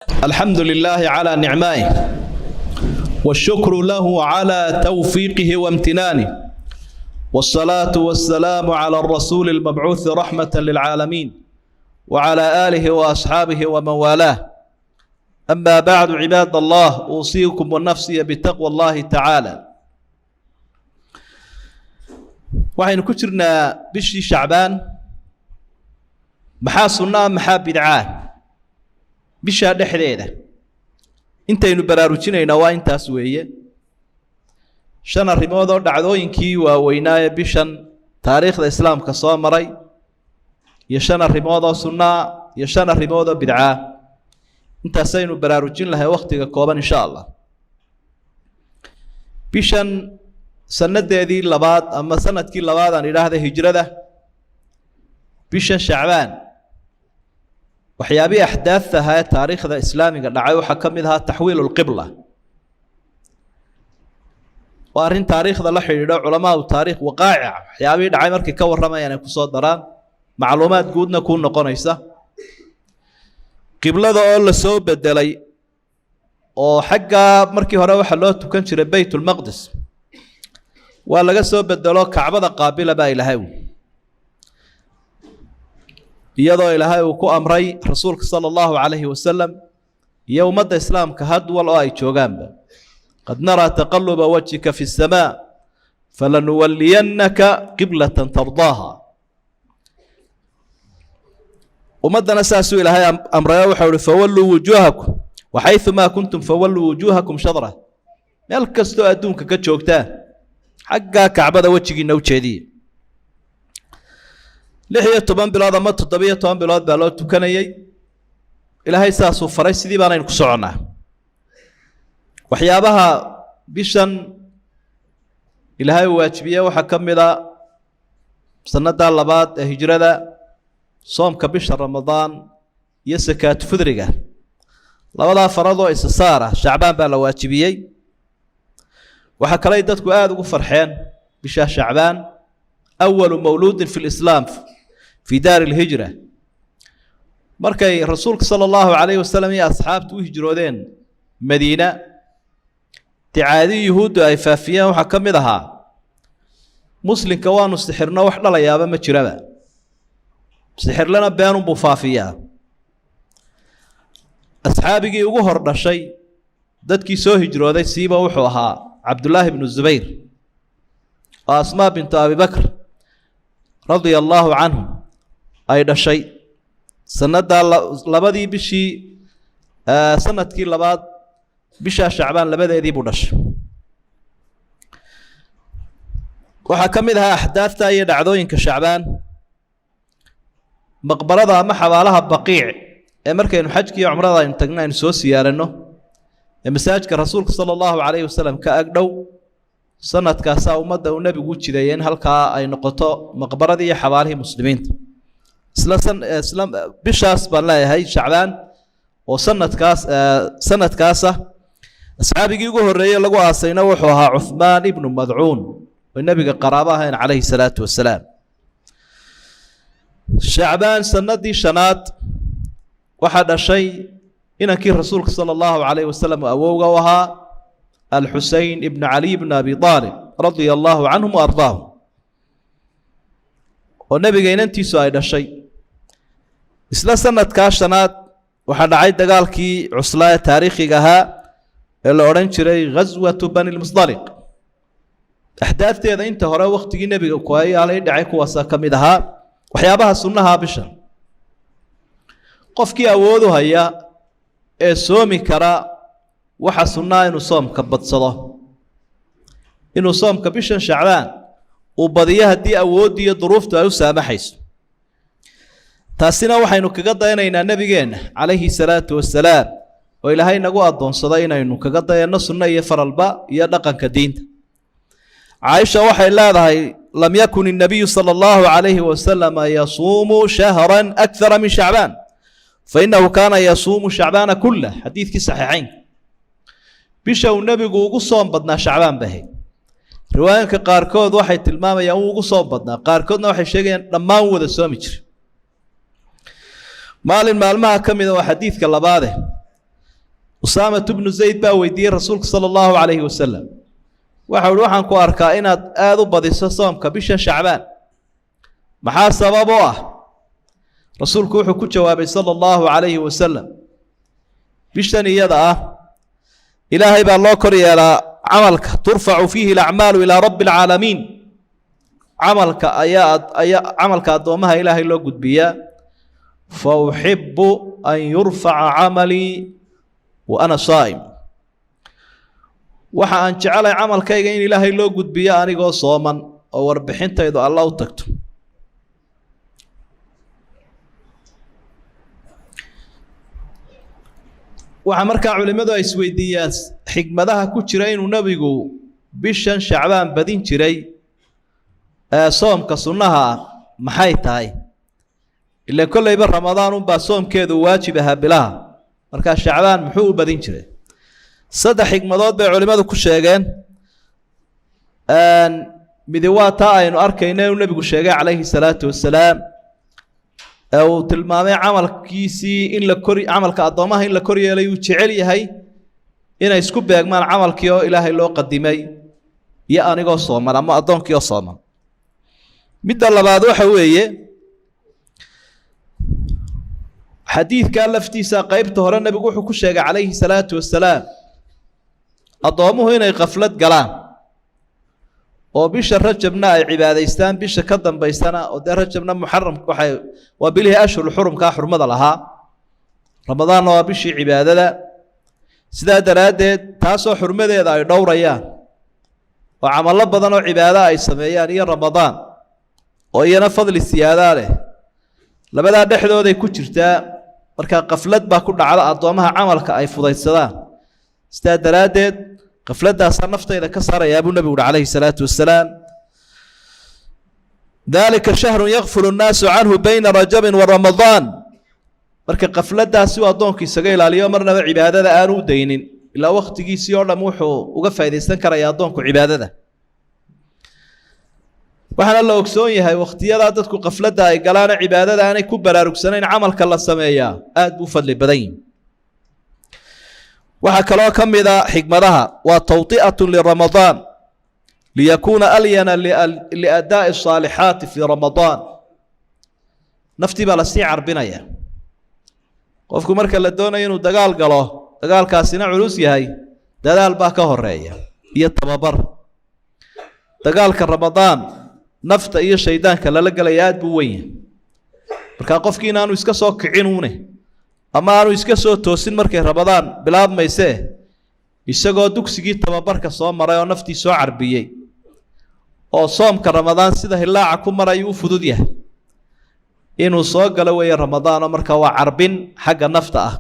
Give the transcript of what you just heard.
الحمد لله على نعمائه، والشكر له على توفيقه وامتنانه، والصلاة والسلام على الرسول المبعوث رحمة للعالمين وعلى آله وأصحابه ومن والاه. أما بعد، عباد الله، أوصيكم ونفسي بتقوى الله تعالى. Waxaynu ku jirnaa bishii Shacbaan. Maxaa sunnaa, maxaa bidcaa bishaa dhexdeeda? Intaynu baraarujinaynaa waa intaas weeye: shan arrimood oo dhacdooyinkii waaweynaa ee bishan taariikhda Islaamka soo maray, iyo shan arrimood oo sunnaa, iyo shan arrimood oo bidcaa. Intaasaynu baraarujin lahay wakhtiga kooban, insha Allah. Bishan sanadeedii labaad ama sanadkii labaad aan idhaahda hijrada, bishan Shacbaan, waxyaabihii axdaafta ahaa ee taariikhda islaamiga dhacay waxaa ka mid ahaa taxwiilu lqibla. Waa arrin taariikhda la xidhiidho. Culamaau taarikh waqaa'ic, waxyaabihii dhacay markay ka warramayaan ay kusoo daraan, macluumaad guudna kuu noqonaysa. Qiblada oo la soo bedelay, oo xaggaa markii hore waxaa loo tukan jiray Bayt Ulmaqdis, waa laga soo bedelo, Kacbada qaabila baa Ilaahay, iyadoo Ilaahay uu ku amray rasuulka sala Allahu calayhi wasalam iyo ummadda Islaamka had wal oo ay joogaanba: "Qad naraa taqaluba wajhika fi الsamaa, falanuwaliyannaka qiblatan tardaaha." Ummaddana saasuu Ilaahay amrayo, waxau uhi: "Fawalluu wujuuhakum waxayumaa kuntum fawalluu wujuuhakum shadra." Meel kastoo adduunka ka joogtaan, xaggaa Kacbada wejigiina u jeediye. 16 bilood ama 17 bilood baa loo tukanayey. Ilaahay saasuu faray, sidii baanaynu ku soconnaa. Waxyaabaha bishan Ilaahay uu waajibiye waxaa ka mid a sanadda labaad ee hijrada soomka bisha Ramadaan iyo sakaatu fidriga. Labadaa faradoo isa saara Shacbaan baa la waajibiyey. Waxaa kaley dadku aada ugu farxeen bisha Shacbaan awalu mawluudin fi lislaam fi daari lhijra. Markay rasuulka sala Allahu calayhi wasalam iyo asxaabtu u hijroodeen Madiina, dicaadii Yuhuuddu ay faafiyeen waxaa ka mid ahaa: "Muslimka waanu sixirno, wax dhalayaaba ma jiraba, sixirlena beenunbuu faafiyaa." Asxaabigii ugu hor dhashay dadkii soo hijrooday siiba wuxuu ahaa Cabdullaahi bnu Zubayr, oo Asmaa bintu Abibakr radia allaahu canhu ay dhashay. Sanaddaa labadii bishii, sanadkii labaad, bishaa Shacbaan labadeedii buu dhashay. Waxaa ka mid ahaa axdaafta iyo dhacdooyinka Shacbaan maqbarada ama xabaalaha Baqiic ee markaynu xajki iyo cumrada aynu tagno aynu soo siyaaranno, ee masaajidka rasuulka sala Allahu calayhi wasalam ka agdhow. Sanadkaasaa ummadda uu nebigu u jideeyay in halkaa ay noqoto maqbaradii iyo xabaalihii muslimiinta. Isla san isla bishaas baan leeyahay, Shacbaan, oo sanadkaasa asxaabigii ugu horreeyey lagu aasayna wuxuu ahaa Cuhmaan ibnu Madcuun, oo nebiga qaraabo ahayn calayhi salaatu wasalaam. Shacbaan sanadii shanaad waxaa dhashay inankii rasuulka sala Allahu calayhi wasalam awowga u ahaa, Alxusein ibnu Caliy bn Abi Aalib radia Allahu canhum wa ardaahum, oo nebiga inantiisu ay dhashay. Isla sanadkaa shanaad waxaa dhacay dagaalkii cuslaa ee taariikhiga ahaa ee la odhan jiray Ghaswatu Bani Lmusdaliq. Axdaafteeda inta hore wakhtigii nebiga kuayaalay dhacay kuwaasaa ka mid ahaa. Waxyaabaha sunnaha bisha, qofkii awoodu haya ee soomi kara, waxa sunnaa inuu soomka badsado, inuu soomka bishan Shacbaan uu badiyo, haddii awooddii iyo duruuftu ay u saamaxayso. Taasina waxaynu kaga dayanaynaa nebigeenna calayhi salaatu wasalaam, oo Ilaahay nagu addoonsaday inaynu kaga dayanno sunno iyo faralba iyo dhaqanka diinta. Caaisha waxay leedahay: "Lam yakun الnabiyu salى اllahu عalayhi wasalama yasuumu shahra akthara min Shacbaan, fainahu kaana yasuumu Shacbaana kulah." Xadiidkii saxiixaynka, bisha uu nebigu ugu soom badnaa Shacbaan bay ahayd. Riwaayinka qaarkood waxay tilmaamayaan uu ugu soom badnaa, qaarkoodna waxay sheegayaan dhammaan wada soomi jira. Maalin maalmaha ka mida, waa xadiidka labaade. Usaamat bnu Zayd baa weydiiyey rasuulka sala allahu calayhi wasalam. Waxau uhi: "Waxaan ku arkaa inaad aada u badiso soomka bishan Shacbaan, maxaa sabab u ah?" Rasuulku wuxuu ku jawaabay sala allahu calayhi wasalam: "Bishan iyada ah Ilaahay baa loo kor yeelaa camalka, turfacu fiihi alacmaalu ilaa rabbi alcaalamiin, camalka ayaa camalka addoommaha Ilaahay loo gudbiyaa. Fa uxibu an yurfaca camalii wa ana saa'im. Waxa aan jecelay camalkayga in Ilaahay loo gudbiyo anigoo sooman oo warbixintaydu Alla u tagto." Waxaa markaa culimmadu ay isweydiiyaan xikmadaha ku jira inuu nebigu bishan Shacbaan badin jiray ee soomka sunnaha ah maxay tahay? Ila kollayba Ramadaan unbaa soomkeedu waajib ahaa bilaha, markaa Shacbaan muxuu u badin jiray? Saddex xikmadood bay culimmadu ku sheegeen. Midi waa taa aynu arkayno inuu nebigu sheegay calayhi salaatu wasalaam, ee uu tilmaamay camalkiisii in la kor, camalka addoommaha in la kor yeelay, uu jecel yahay inay isku beegmaan camalkii oo Ilaahay loo qadimay iyo anigoo sooman ama addoonkii oo sooman. Midda labaad waxa weeye xadiidkaa laftiisa qeybta hore nebigu wuxuu ku sheegay calayhi salaatu wasalaam addoommuhu inay kaflad galaan oo bisha Rajabna ay cibaadaystaan, bisha ka dambaysana oo dee Rajabna Muxaram waxay waa bilihii ashhurul xurumkaa xurmada lahaa, Ramadaanna waa bishii cibaadada. Sidaa daraaddeed taasoo xurmadeeda ay dhowrayaan oo camallo badan oo cibaado ay sameeyaan, iyo Ramadaan oo iyana fadli siyaadaa leh, labadaa dhexdooday ku jirtaa. Markaa kaflad baa ku dhacda addoommaha, camalka ay fudaydsadaan. Sidaa daraaddeed kafladaasaa naftayda ka saarayaa buu nebigu uhi calayhi salaatu wasalaam. Dalika shahrun yakfulu nnaasu canhu bayna rajabin wa Ramadaan. Marka kafladaasi uu addoonku isaga ilaaliyo, marnaba cibaadada aanu u daynin, ilaa wakhtigiisii oo dham wuxuu uga faa'iidaysan karaya addoonku cibaadada. Waxaana la ogsoon yahay wakhtiyadaa dadku kafladda ay galaana, cibaadada aanay ku baraarugsanayn, camalka la sameeyaa aad buu u fadli badan yihi. Waxaa kaloo ka mida xikmadaha waa tawطi'aة liramadaan liyakuuna alyana liadaaءi الصaalixaati fii Ramadaan. Naftii baa lasii carbinaya. Qofku marka la doonayo inuu dagaal galo, dagaalkaasina culus yahay, dadaal baa ka horeeya iyo tababar. Dagaalka Ramadaan nafta iyo shaydaanka lala gelaya aad buu weyn yahay. Markaa qofkii inaanu iska soo kicinuune ama aanu iska soo toosin markay Ramadaan bilaabmaysee, isagoo dugsigii tababarka soo maray oo naftii soo carbiyey oo soomka Ramadaan sida hilaaca ku marayu u fudud yahay inuu soo galo weeye Ramadaanoo. Markaa waa carbin xagga nafta ah.